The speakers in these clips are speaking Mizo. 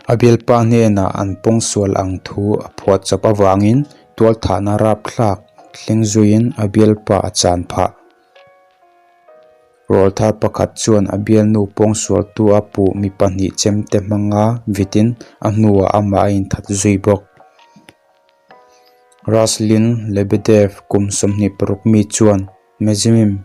A bialpa hnenah an pawngsual ang thu a phuah chawp avangin tualthahna rapthlak thleng zuiin a bialpa a chan phah. Rawlthar pakhat chuan a bialnu pawngsualtu a puh mi pahnih chemte hmanga vitin a hnuah amah a inthat zui bawk. Ruslan Lebedev kum 26 mi chuan Mezimim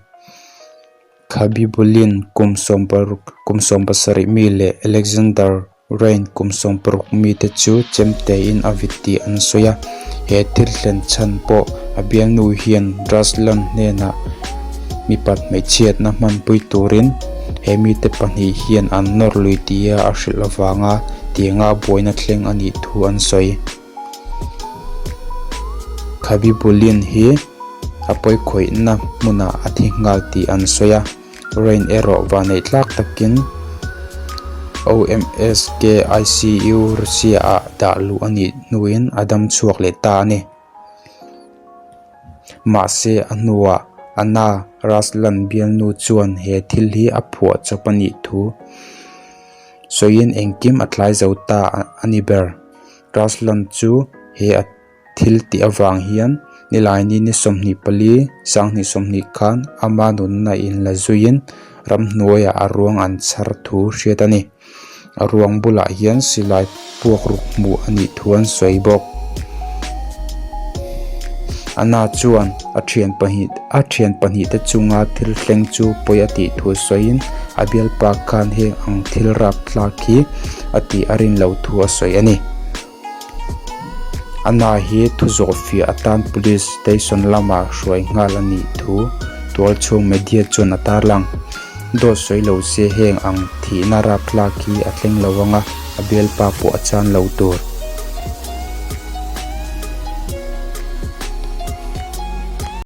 Khabibulin kum 60 kum 70 mi leh Alexander Rain kum 60 mite chu chemtein a vit tih an sawi a, he thil thlen chhan pawh a bialnu hian Ruslan hnenah mipat hmeichhiatna hmanpui turin he mite pahnih hian an nawr lui tia a hrilh avanga tianga buaina thleng a nih thu an sawi. Khabibulin hi a pawikhawihna hmunah a thi nghal tih an sawi a, Rain erawh vanneih tlak takin OMSK ICU Russia-ah dah luh a nih hnuin a dam chhuak leh ta a ni. Mahse a hnuah Anna Ruslan bialnu chuan he thil hi a phuah chawp a nih thu sawiin engkim a tlai zo ta a ni ber. Ruslan chu he a thil tih avang hian Nilaini ni 24, 2020 khan ama nunna inla zuiin ramhnuaiah a ruang an chhar thu hriat a ni. A ruang bulah hian silai puak ruk hmuh a nih thu an sawi bawk. Anna chuan a thian pahnih a thian pahnih te chunga thil thleng chu pawi a tih thu sawiin a bialpa khan heng ang thil rap tlak hi a tih a rin loh thu a sawi a ni. Anna hi thu zawh fiah atan police station lamah hruai nghal a nih thu tualchhung media chuan a tarlang. Dawt sawi lo se heng ang thihna rapthlak hi a thleng lo anga a bialpa pawh a chan lo tur.